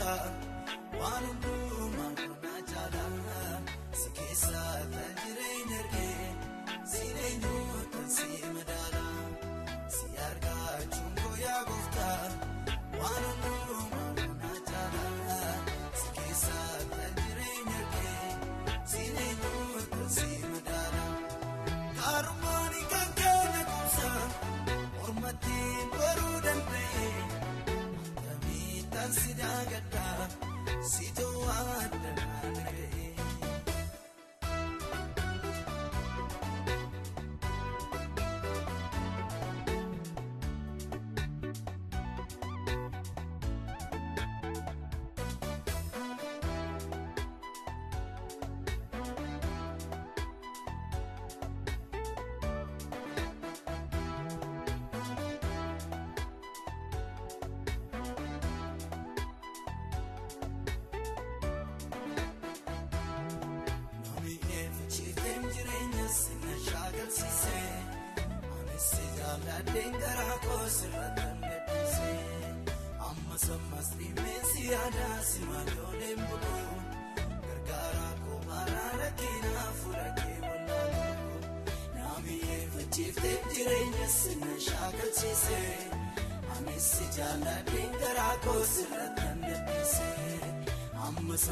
gooftaa waan hundumaa na jaala si keessa tan jireenya argee si eenyuutan si madaala si argachuun koo yaa gooftaa waan hundumaa na jaala si keessa tan jireenya argee si eenyuutan si madaala gaarummaan kan keenya kuusa mormatti baruu danda'e. Tan si daagaddaa si to'adda naanna'e.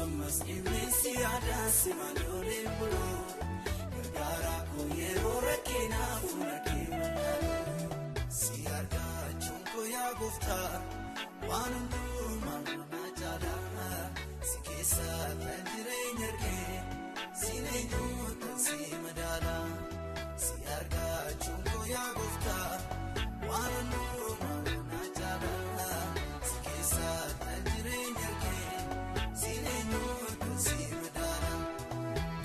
Ammas qilleensi aadaa si malooleen buluu gargaaraa koo yeroo rakkinaa fuula kee walaaluu si argachuun koo yaa gooftaa waan hundumaa na jaala si keessa tan jireenya argee si eenyuutan si madaala si argachuun koo yaa gooftaa waan hundumaa na jaala si keessa tan jireenya argee.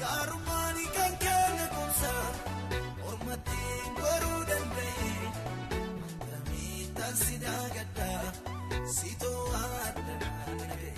Gaarummaan kan keenya kuusa mormatti baruu danda'e akkamitti si daagaddaa si to'adda naanna'e.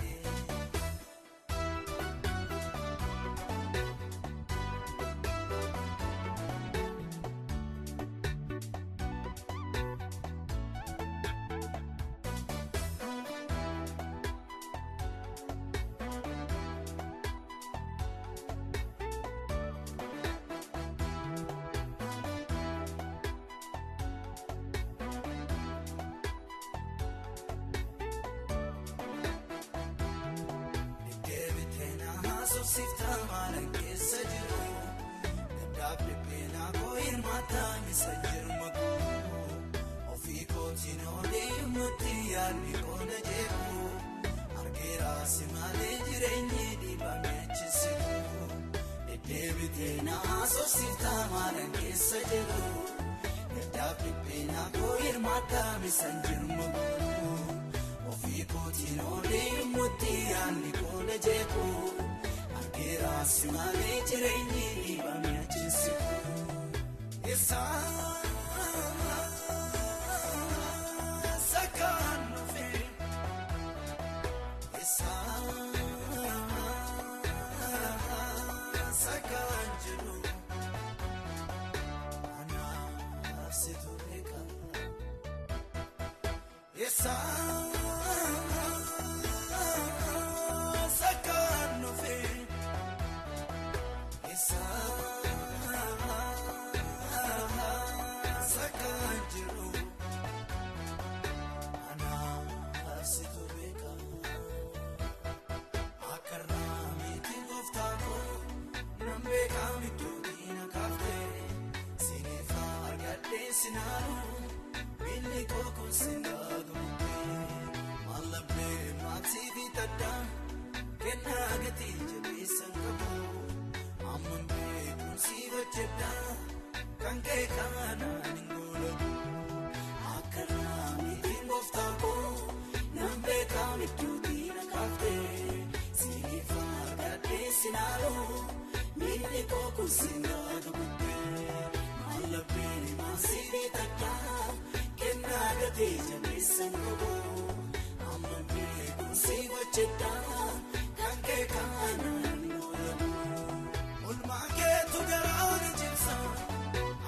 Olmaa keetu garaa na cimsa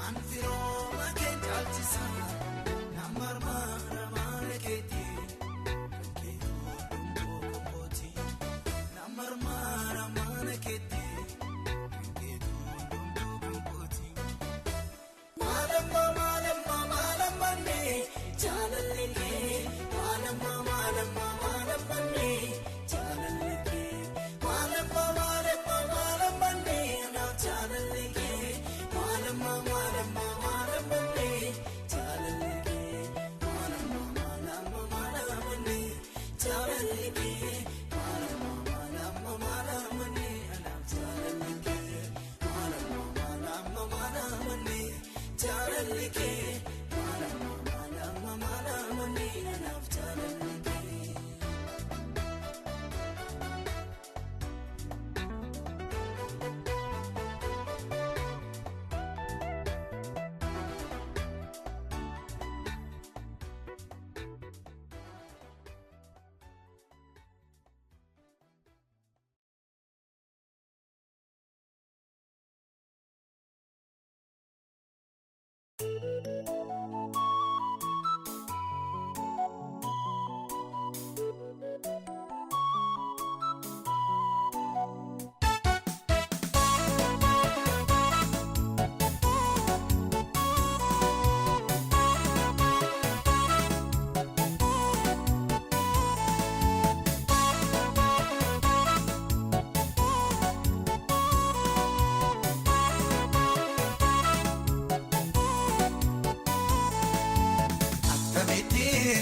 anfirooma kee caalchisa nama armaan keetii kan keetu dhungoo kan kooti.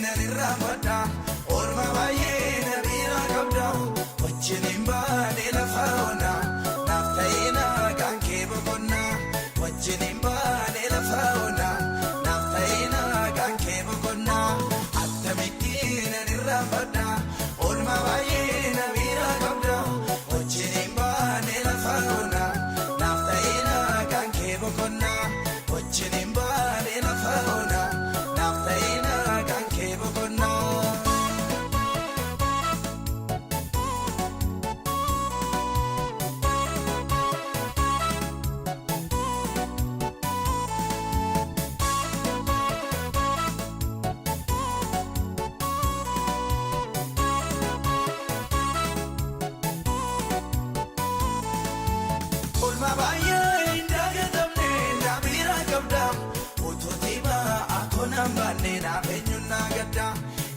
nan irraanfadha? Oolmaa baay'ee na bira qabda. Wajjin hin baane lafa ona. Naaf ta'ee nagaan kee boqonnaa. Wajjin hin baane lafa ona. Naaf ta'ee nagaan kee boqonnaa. Attamitti nan irraanfadha? Oolmaa baay'ee na bira qabda. Wajjin hin baane lafa ona. Naaf ta'ee nagaan kee boqonnaa. Wajjin hin baane lafa ona. Naaf ta'ee nagaan kee boqonnaa. Oolmaa baay'ee hin dagatamne na bira qabda. Utuu dhibaa akkoon baanne naaf eenyuun na gadda.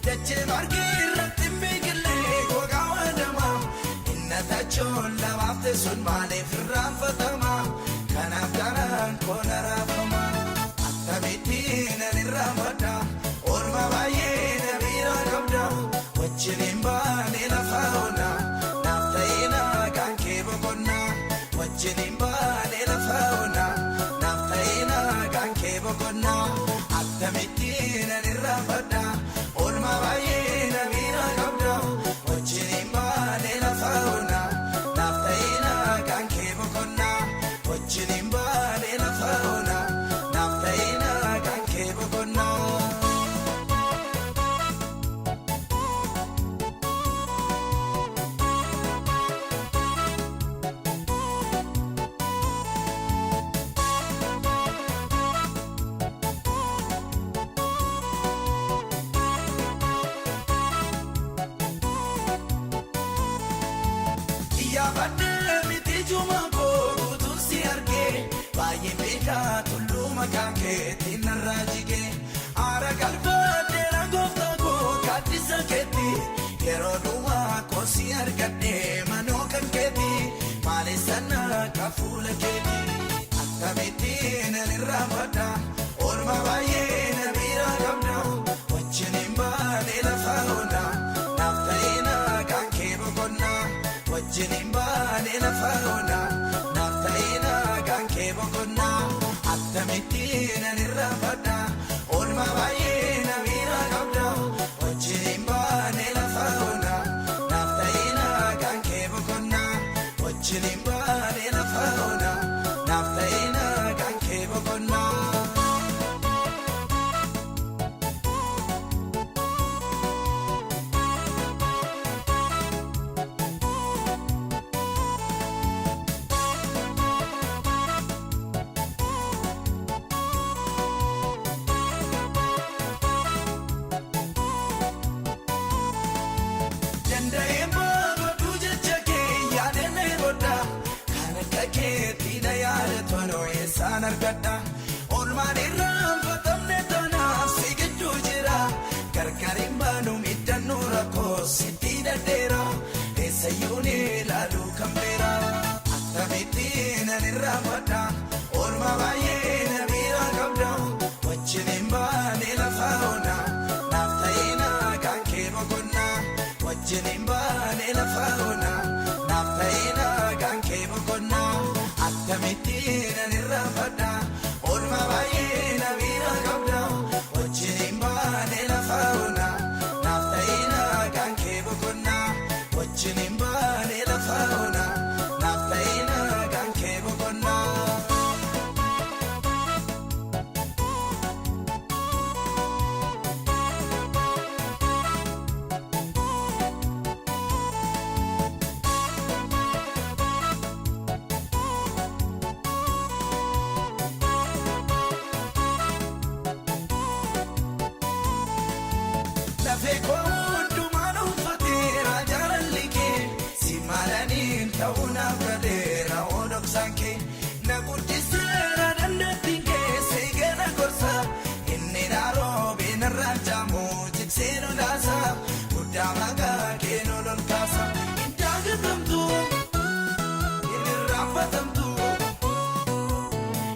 Dachee margi irratti hin biqillee gogaa waadama. Inna tachoon lamaaf teessoon maaliif irraanfatama? Kanaaf garaan koo na raafama. Attamitti nan irraanfadha? Oolmaa baay'ee na bira qabda. Wajjin hin baane lafa ona. Naaf ta'ee nagaan kee boqonnaa. Wajjin hin baane lafa ona. Naaf ta'ee nagaan kee boqonnaa. Attamitti nan irraanfadha? Oolmaa baay'ee na bira qabda. Wajjin hin baane lafa ona. Naaf ta'ee nagaan kee boqonnaa. Wajjin hin baane lafa ona. Naaf ta'ee nagaan kee boqonnaa. Iyyaafadhee miti juma koo guutuun si argee baay'ee beekaa tulluu maqaa keetiin narraa jigee aara galfadhee gooftaa koo gaaddisa keetti yeroo duwwaa koo si argadhee manoo kan keeti maaliif sana ka fuula keeti akkamitti nan irraanfadha? Oolmaa baay'ee na bira qabda. Wajjin hin baane lafa ona. Naaf ta'ee nagaan kee boqonnaa. Wajjin hin baane lafa ona. Naaf ta'ee nagaan kee boqonnaa. Attamitti nan irraanfadha? Oolmaa baay'ee na bira qabda. Wajjin hin baane lafa ona. Naaf ta'ee nagaan kee boqonnaa. Wajjin hin baane lafa ona. Naaf ta'ee nagaan kee boqonnaa. Danda'een baabaduu jecha kee yaadannee bodda. Kan akka keetti na yaadatu eessaan argadha? Oolmaan irraanfatamne tanaaf si gidduu jira. Gargar hin baanu miidhannoo rakkoo sitti dhadheera. Eessayyuu ni ilaalu kan beera. Attamitti nan irraanfadha? Oolmaa baay'ee na bira qabda. Wajjin hin baane lafa ona. Naaf ta'ee nagaan kee boqonnaa. Wajjin hin baane lafa ona. Naaf ta'ee nagaan kee boqonnaa. Attamitti nan irraanfadha? Oolmaa baay'ee na bira qabda. Wajjin hin baane lafa ona. Naaf ta'ee nagaan kee boqonnaa. Wajjin hin baane lafa ona. Naaf ta'ee nagaan kee boqonnaa. Lafee koo hundumaan uffateera jaalalli kee. Si maalaniin ta'uu naaf galeera odoksaan kee. Na guddiseera dandeettiin kee si gana gorsa. Inni naaroo narraa jaamu jiksee lolaasa. Guddaa maqaa kee lolol kaasa. Hin daagatamtu, hin irraanfatamtu.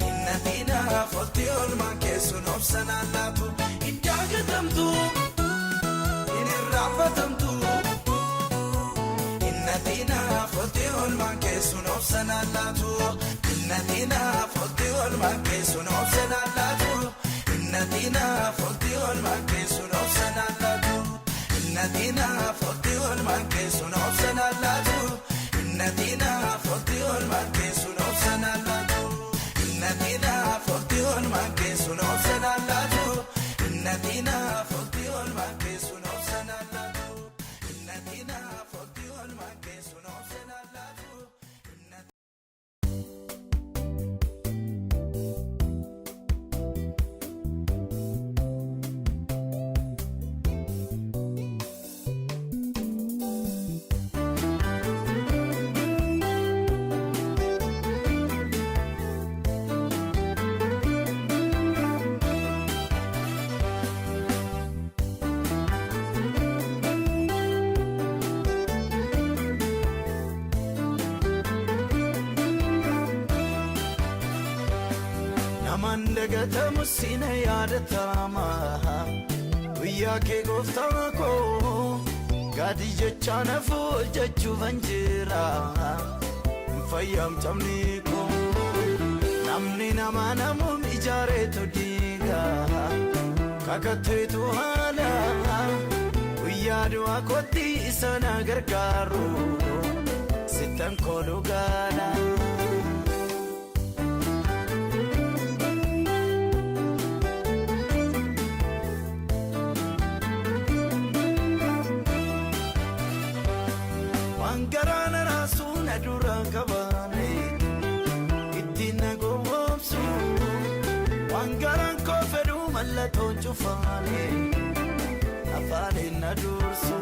Hin natiinaaf olti oolmaan keessuun obsanaan laatu. Hin daagatamtu. Innatiinaaf olti oolmaan keessuun obsanaan laatu. Innatiinaaf olti oolmaan keessuun obsanaan laatu. Innatiinaaf olti oolmaan keessuun obsanaan laatu. Innatiinaaf olti oolmaan keessuun obsanaan laatu. Innatiinaaf olti oolmaan keessuun obsanaan laatu. Innatiinaaf olti oolmaan keessuun obsanaan laatu. Innatiinaaf olti oolmaan keessuun obsanaan laatu. Innatiinaaf olti oolmaan keessuun obsanaan laatu. Namaan dagatamu sina yaadatama. Guyyaa kee gooftaa koo gadi jechaa nafu jechuufan jira. Hin fayyamtamni koo namni nama namuun ijaareetu diiga. Kakatteetu haala guyyaa du'aa kootti isa na gargaaru. Sittan koo dhugaadha. Waan garaa na raasuu na dura qabaane ittiin na gowwoomsu. Waan garaan koo fedhu mallattoon cufaane afaaniin na dursu.